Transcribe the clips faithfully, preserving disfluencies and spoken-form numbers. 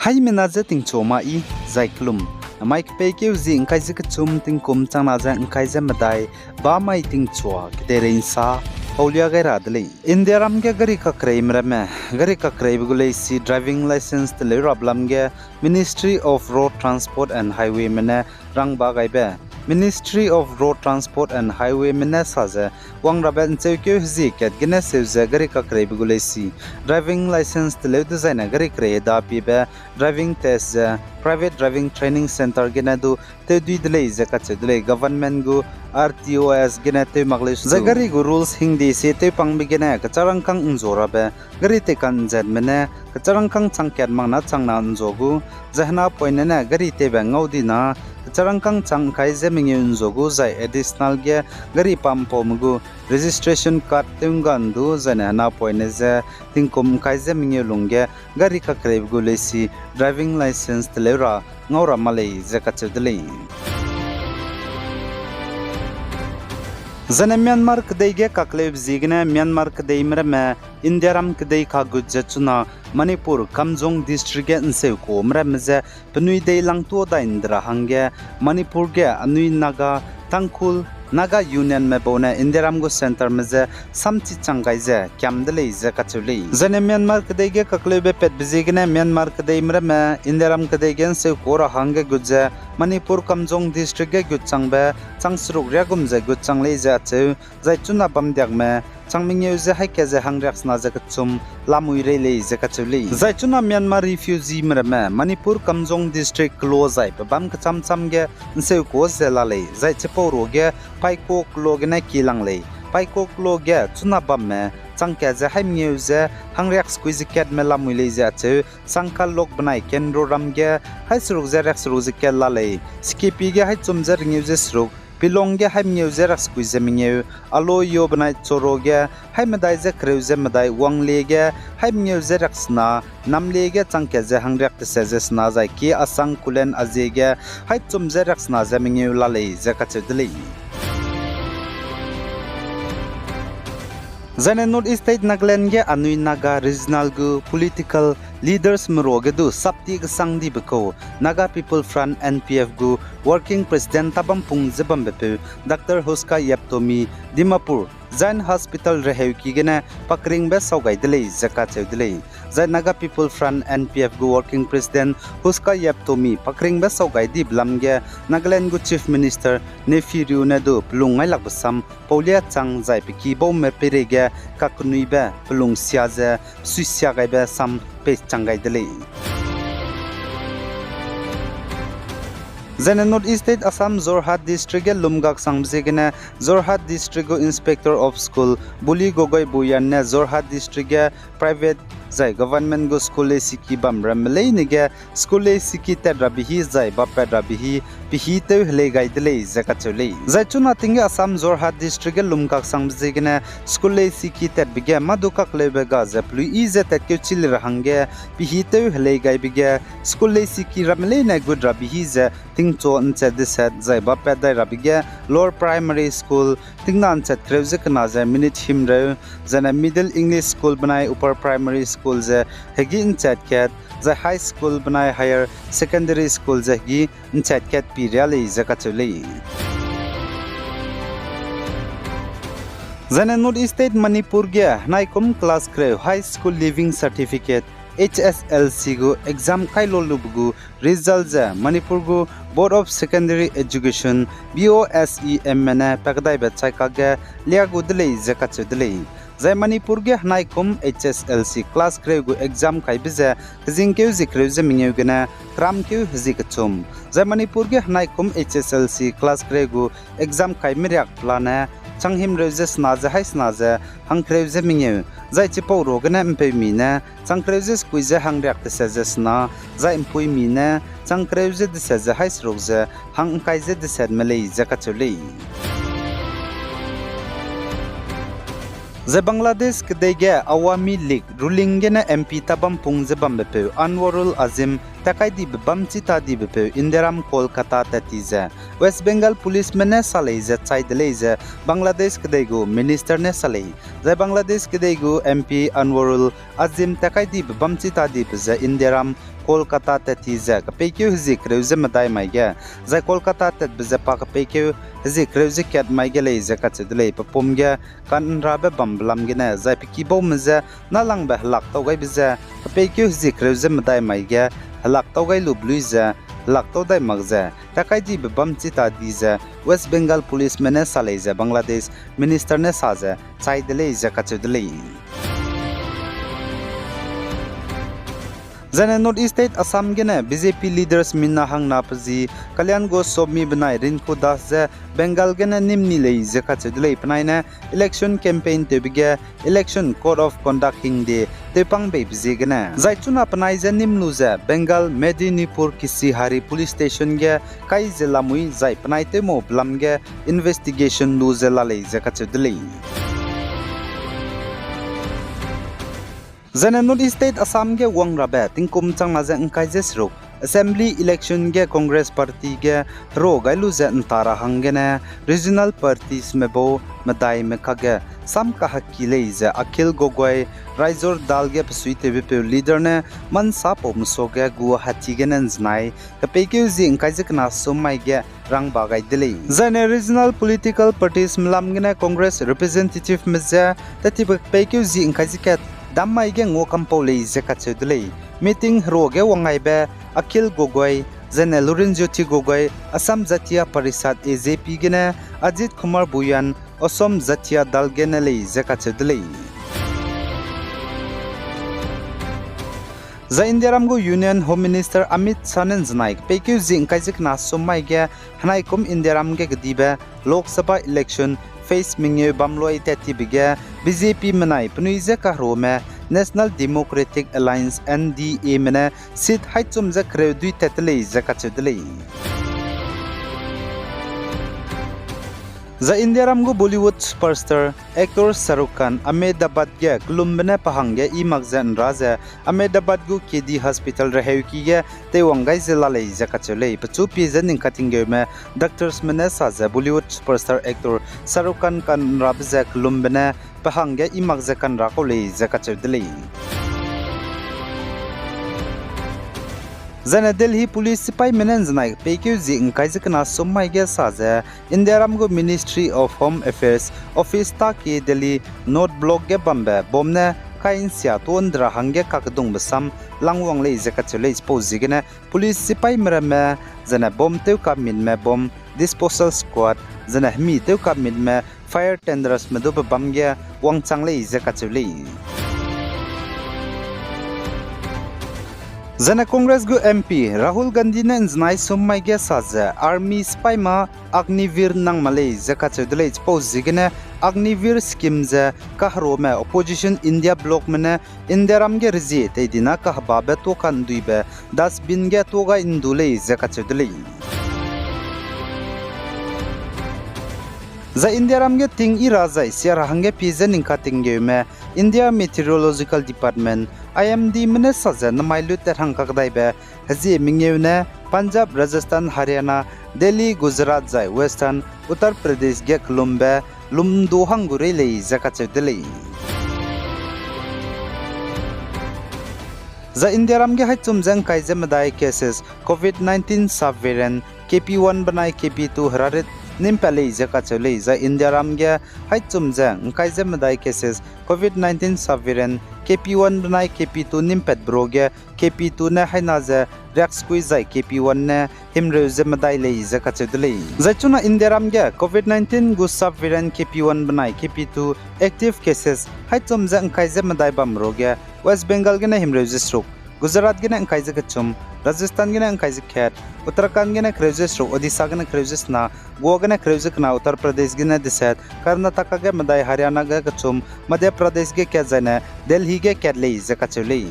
Haimena ze tingchua ma i, zai kelum. Namai kepeikeu zi ngkai ze kechum tingkum changna ze ngkai ze medai, ba mai tingchua kedeirei nsa, paulia gai ra de lei. Indiaram ge gari kakreime ramme, gari kakreibe gu leisi driving licence teleu rabe lam ge Ministry of Road Transport and Highwayme ne rangba gaibe. Ministry of Road Transport and Highwayme ne sa ze, wang rabe ncheukeu hezie kat gene seu ze gari kakreibe gu leisi, driving licence teleu dezaine gari kerei hedapiebe, driving test ze private driving training centre gene du tewdui de lei ze kacheu de lei. Government gu R T O S gene tew mak leu zai gari gu rules hingde sie tewpangbe gene kecharangkâng nzua rabe gari teikan nzetme ne kecharangkâng chang kat makna changna nzua gu, zai henapoine ne gari teibe ngau dina kecharangkâng chang ngkai ze mengeu nzua gu, zai additional ge gari pampaume gu registration card tew ngga ndu, zaine henapoine ze tingkum ngkai ze mengeu lungge gari kakreibe gu leisi driving licence teleu ra ngau ra ma lei ze kacheu de lei. Zaine Myanmar kedei ge kakleube ziegene Myanmar kedeime ramme Indiaram kedei kagut ze chuna Manipur Kamjong District ge nseukuame ramme ze penui dei langtuâ dai nde ra hangge Manipur ge anui Naga, Tangkhul, Naga Unionme bau ne Indiaram gu centreme je samchi chang gai ze kiam de lei ze kacheu lei. Zaine Myanmar kedei ge kakleube patbe ziegene Myanmar kedeime ramme Indiaram kedei ge nseukuâ ra hangge gut ze Manipur Kamjong District ge gut changbe chang seruk riagum ze gut chang lei ze acheu, zai chuna bamdiakme chang mengeu ze haî kat ze hangriaksena ze kechum lamui rei lei ze kacheu lei. Zai chuna Myanmar refugeeme ramme Manipur Kamjong District kelo zai pebâm kecham cham ge nseukuâ ze la lei, zai chipau ruage Paiko kelo gene kie lang lei. Paiko kelo ge chuna bamme chang kat ze haî mengeu ze hangriaksekui ze katme lamui lei ze acheu, Sangkal Lok benai Kendro ram ge haî seruk ze riakseruk ze kat la lei. Sikipi ge haî chum ze rengeu ze seruk, Pilong ge haî mengeu ze riaksekui ze mengeu, Alo Yo benai Choro ge haî medai ze kereu ze medai, Wangle ge haî mengeu ze riaksena, Namle ge chang kat ze hangriak teset ze sena zai ki Asang Kulen Azie ge haî chum ze riaksena ze mengeu la lei ze kacheu de lei. Zaine North East State Nagaland ge anui Naga regional gu political leadersme ruage du sapti kesang dibe kau Naga People Front, N P F gu working president tabampung ze bambepeu Doctor Huska Yeptomi Dimapur Jain Hospital reheuki gene pakringbe sau gai de lei ze kacheu de lei. Zai Naga People Front, N P F gu working president Huska Yeptomi pakringbe sau gai dibe lam ge Nagaland gu Chief Minister Neiphiu Rio ne du pelung ngailakbe sam paulia chang zai pe ki baume peireige kakenuibe pelung sia ze suisia gaibe sam pei chang gai de lei. Zaine North East State Assam Jorhat District ge lumgak sangbe ziegene Jorhat District gu Inspector of School Buli Gogoi Bhuyan ne Jorhat District ge private zai government gu school leisiki bam ramme leine ge school leisiki tat rabe hî zai bapat rabe hî pehî tew helei gai de lei ze kacheu lei. Zai chuna ting ge Assam Jorhat District ge lumgak sangbe ziegene school leisiki tatbe ge mâ du kakleube ga ze peluiyi ze tatkeu chi le ra hangge pehî tew helei gaibe ge school leisiki ramme leine gut rabe hî ze tingchu nchat deset zai bapat dai rabe ge Lower Primary School tingna nchat kereu ze kena ze minute himreu, zaine Middle English School benai Upper Primary School ze hegî nchat kat, zai High School benai Higher Secondary School ze hegî nchat kat pi ria lei ze kacheu lei. Zaine North East State Manipur ge henaikum class kereu High School Leaving Certificate, H S L C gu exam kai lu lube gu result ze Manipur gu Board of Secondary Education, B O S E M me ne pakdaibe chai kakge lia gu de lei ze kacheu de lei. Zai Manipur ge henaikum H S L C class kereu gu exam kaibe ze kezingkeu zie kereu ze mengeu gene keramkeu hezie kechum. Zai Manipur ge henaikum H S L C class kereu gu exam kai meriak pelane chang himreu ze sena ze haî sena ze hangkereu ze mengeu. Zai chipau ruagene mpeumi ne chang kereu ze sekui ze hangriak teset ze sena, zai mpuimi ne chang kereu ze deset ze haî seruk ze hang ngkai ze desetme lei ze kacheu lei. Zai Bangladesh kedei ge Awami League ruling gene M P tabampung ze bambepeu Anwarul Azim tatkaidibe bam chi tadibepeu Indiaram Kolkata tat ti ze West Bengal Policeme ne sa lei ze chai de lei ze Bangladesh kedei gu minister ne sa lei. Zai Bangladesh kedei gu M P Anwarul Azim tatkaidibe bam chi tadibe ze Indiaram Kolkata tat ti ze kepeikeu hezie kereu ze medai mai ge, zai Kolkata tatbe ze pa kepeikeu hezie kereu ze kat mai ge lei ze kacheu de lei. Pe pum ge ka'nrabe bambe lam gene, zai pe kibaume je nâlangbe helak tau gaibe ze, kepeikeu hezie kereu ze medai mai ge helak tau gai lube lui ze, helak tau dai mak ze, takaidibe bam chi ta di ze, West Bengal Policeme ne sa lei ze Bangladesh Minister ne sa ze chai de lei ze kacheu de lei. Zaine North East State Assam gene B J P leaders mina hangna pe zi Kalyan Goswami benai Rinku Das ze Bengal gene nîm ni lei ze kacheu de lei. Penai ne election campaign tewbe ge election code of conduct hingde tewpang beibe ziegene, zai chuna penai je nîm lu ze Bengal Medinipur Kishihari Police Station ge kai ze lamui zai penai tewmau belam ge investigation lu ze la lei ze kacheu de lei. Zaine North East State Assam ge wang rabe tingkum changna ze ngkai ze seruk Assembly election ge Congress Party ge hero gai lu ze nta ra hanggene regional partiesme bau medaime kakge sam kahekki lei ze Akhil Gogoi, Raizor Dal ge besuitewbepeu leader ne mansapaume suage Guwahati gene nzenai kepeikeu zie ngkai ze kena sum mai ge rangba gai de lei. Zaine regional political partiesme lam gene Congress representativeme je tattibe kepeikeu zie ngkai ze kat dam mai ge ngua kampau lei ze kacheu de lei. Meeting hero ge wang gaibe Akhil Gogoi, zaine Lurinjyoti Gogoi, Assam Jatiya Parishad, A J P gene Ajit Kumar Bhuyan, Assam Jatiya Dal gene lei ze kacheu de lei. Zai Indiaram gu Union Home Minister Amit Shah ne nzenai kepeikeu zie ngkai ze kena sum mai ge henaikum Indiaram ge kedibe Lok Sabha election phase mengeu bam loi tattibe ge B J P menai penui je kaherume National Democratic Alliance, N D Ame ne seat haichum ze kereu dui tat de lei ze kacheu de lei. Zai Indiaram gu Bollywood superstar actor Shah Rukh Khan Ahmedabad ge kelumbe ne pe hangge i mak ze nra ze Ahmedabad gu K D Hospital reheuki ge teiwang gai ze la lei ze kacheu lei. Pechu pie ze ning katinggeume doctorsme ne sa ze Bollywood superstar actor Shah Rukh Khan kanrabe ze kelumbe ne pe hangge i mak ze kanra kau lei ze kacheu de lei. Zaine Delhi police sipaîme ne nzenai peikeu zie ngkai ze kena sum mai ge sa ze, Indiaram gu Ministry of Home Affairs office ta ki Delhi North Block ge bambe bomb ne kai nsia tuâ ndera hangge kakedungbe sam langwang lei ze kacheu lei. Chipau ziegene police sipaîme ramme, zaine bomb tewkamitme, bomb disposal squad, zaine hemi tewkamitme, fire tendersme dube bam ge wangchang lei ze kacheu lei. Zaine Congress gu M P Rahul Gandhi ne nzenai sum mai ge sa ze army sipaîme Agniveer nang ma lei ze kacheu de lei. Chipau ziegene Agniveer scheme ze kaherume opposition India Blocme ne Indiaram ge rezie tei dina kahebabe tuâ kanduibe dustbin ge tuâ gai ndu lei ze kacheu de lei. Zai Indiaram ge ting i ra zai sia ra hangge pie ze ning katinggeume India Meteorological Department, I M Dme ne sa ze namai lut tat hang kakdaibe hezie mengeu ne Punjab, Rajasthan, Haryana, Delhi, Gujarat zai Western Uttar Pradesh ge kelumbe lum du hang gu rei lei ze kacheu de lei. Zai Indiaram ge haichum ze ngkai ze medai cases COVID nineteen subvariant K P one benai K P two herarit nîmpat lei ze kacheu lei. Zai Indiaram ge haichum ze ngkai ze medai cases COVID nineteen subvariant K P one benai K P two nîmpatbe ruage K P two ne haina ze riaksekui zai K P one ne himreu ze medai lei ze kacheu de lei. Zai chuna Indiaram ge COVID nineteen gu subvariant K P one benai K P two active cases haichum ze ngkai ze medai bam ruage West Bengal gene himreu ze seruk, Gujarat gene ngkai ze kechum, Rajasthan gene ngkai ze kat, Uttarakhand gene kereu ze seruk, Odisha gene kereu ze sena, Goa gene kereu ze kena, Uttar Pradesh gene deset, Karnataka ge medai, Haryana ge kechum, Madhya Pradesh ge kat zaine Delhi ge kat lei ze kacheu lei.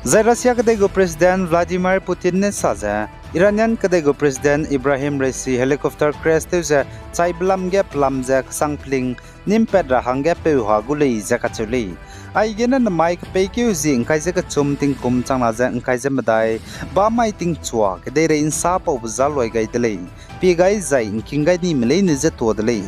Zai Russia kedei gu President Vladimir Putin ne sa ze, Iranian kedei gu President Ebrahim Raisi helicopter crash tew ze chaibe lam ge pelam ze kesang peling nîmpat ra hangge peu ha gu lei ze kacheu lei. Aigene namai kepeikeu zie ngkai ze kechum tingkum changna ze ngkai ze medai, bamai tingchua kedeirei nsapaube za luai gai de lei. Pie gai zai ngking gai nime leine ze tuâ de lei.